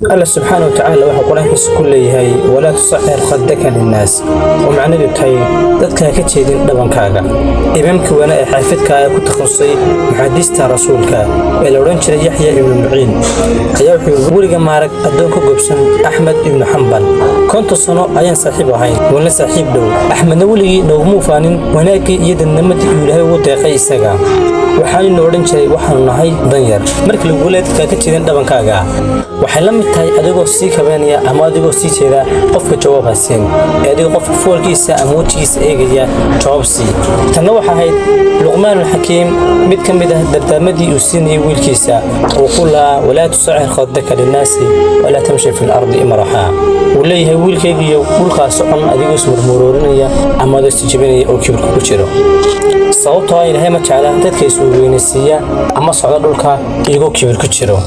Alla subxaana wa tacaala wuxuu Qur-aankiisa ku leeyahay: "Walaa tusacir khadaka linnaas", oo macnaheedu tahay dadka ha ka jeedin dhabankaaga. Imaamkii weynaa ee xaafidka ee ku takhasusay muxaadiista rasuulka ee la odhan jiray Yaxya Ibnu Muciin ayaa wuxuu yidhi: "Weliga maarag addoon ka gobsan Axmed Ibnu Xambal. 50 sano ayaan saaxiib ahayn, walna saaxiib dhow. Axmedna weligii nooguma faanin wanaaggii iyo dadnimadii uu Ilaahay ugu deeqay isaga. Waxaanina odhan jiray: 'Waxaanu nahay danyar.'" Marka lagu leeyahay dadka ka jeedin dhabankaaga, waxay la mid tahay adigoo sii kabeynaya ama adigoo sii jeeda qofka jawaab hasiin ee adigoo qofka foolkiisa ama wejigiisa eegaya jawaab sii. Tanna waxaa ahayd Luqmaanulxakiim mid ka mid ah dardaarmadii uu siinayay wiilkiisa uu ku lahaa: "Walaa tusacir khadaka linnaasi, walaa tamshi fi lardi maraxa." Uu leeyahay: "Wiilkaygiiyo, dhulkaa socon adigoo ismurmuroorinaya ama adoo isjebinaya oo kibirka ku jiro, sababtoo ah Ilaahay ma jecla dadka isweynaysiiya ama socda dhulka iyagoo kibir ku jiro."